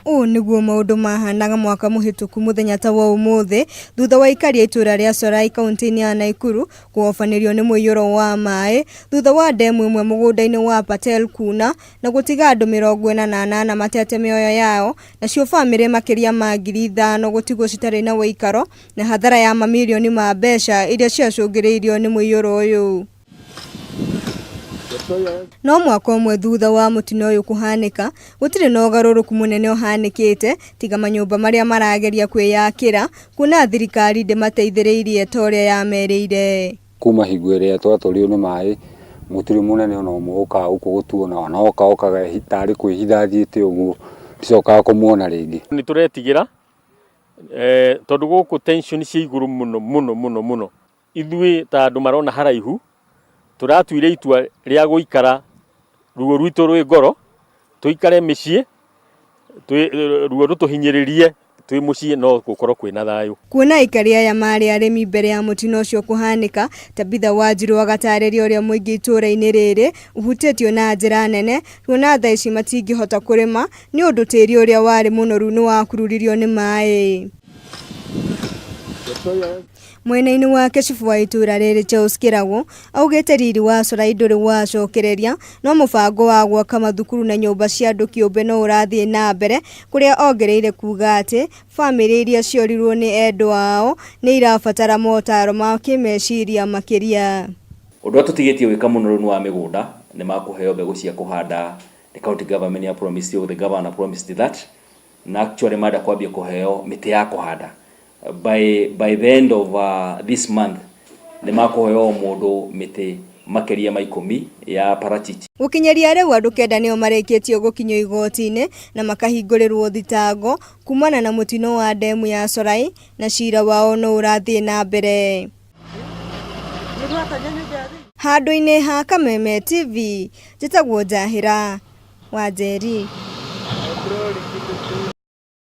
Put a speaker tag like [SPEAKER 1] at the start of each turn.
[SPEAKER 1] Ũũ nĩguo maũndũ mahanaga mwaka mũhĩtũku mũthenya ta wa ũmũthĩ thutha wa aikari a itũũra rĩa Sorai kaunti-inĩ ya Naikuru kũhobanĩrio nĩ mũiyũro wa maĩ thutha wa ndemu ĩmwe mũgũnda-inĩ wa Patel kuna na gũtiga andũ 48 matete mĩoyo yao nacio bamĩrĩ makĩria ma 5,000 gũtigwo citarĩ na ũikaro na hathara ya mamirioni ma mbeca iria ciacũngĩrĩirio nĩ mũiyũro ũyũ. No mwaka ũmwe thutha wa mũtino ũyũ kũhanĩka, gũtirĩ na ũgarũrũku mũnene ũhanĩkĩte tiga manyũmba marĩa marageria kwĩyakĩra kuona thirikari ndĩmateithĩrĩirie ta ũrĩa yamerĩire.
[SPEAKER 2] Kuma hingo ĩrĩa twatwarirwo nĩ maĩ, gũtirĩ mũnene ona ũmwe ũkaga gũkũ gũtuona, ona oka okaga tarĩ kwĩhitha athiĩte ũguo, ndicokaga kũmuona rĩngĩ.
[SPEAKER 3] Nĩ tũretigĩra tondũ gũkũ tension ciĩ igũrũ mũno mũno mũno mũno. Ithuĩ ta andũ marona haraihu, tũratuire itua rĩa gũikara ruo rwitũ rwĩ ngoro, tũikare mĩciĩ, ruo rũtũhinyĩrĩrie twĩ mũciĩ no gũkorwo kwĩna thayũ.
[SPEAKER 1] Kuona aikari aya marĩ arĩmi mbere ya mũtino ũcio kũhanĩka, Tabitha Wanjiru agatarĩria ũrĩa mũingĩ itũũra-inĩ rĩrĩ ũhutĩtio na njĩra nene, kuona thaa ici matingĩhota kũrĩma nĩ ũndũ tĩri ũrĩa warĩ mũnoru nĩ wakururirio nĩ maĩ. Mwena-inĩ wake cibũ wa itũra rĩrĩ Charles Kĩragũ augĩte riri wa Sorai ndũrĩ wacokereria no mũbango wa gwaka mathukuru na nyũmba cia andũ kĩũmbe no ũrathiĩ na mbere kũrĩa ongereire kuga atĩ bamĩrĩ iria ciorirwo nĩ endwa ao nĩ irabatara motaro ma kĩmeciria makĩria.
[SPEAKER 4] Ũndũ ũrĩa tũtigĩtie gwĩka mũno rĩu nĩ wa mĩgũnda, nĩ makũheo mbegũ cia kũhanda, the county government nĩ ya promised, the governor promised that, na actually marenda kwambia kũheo mĩtĩ ya kũhanda by the end of this month nĩ makũheo o mũndũ mĩtĩ makĩria ma 10 ya parachichi.
[SPEAKER 1] Gũkinyĩria rĩu andũ 9 nĩo marĩkĩtie gũkinyio igoti-inĩ na makahingũrĩrwo thitango kumana na mũtino wa ndemu ya Sorai na cira wao no ũrathiĩ na mbere. Handũ-inĩ ha Kameme TV, njĩtagwo Njahĩra Wanjeri.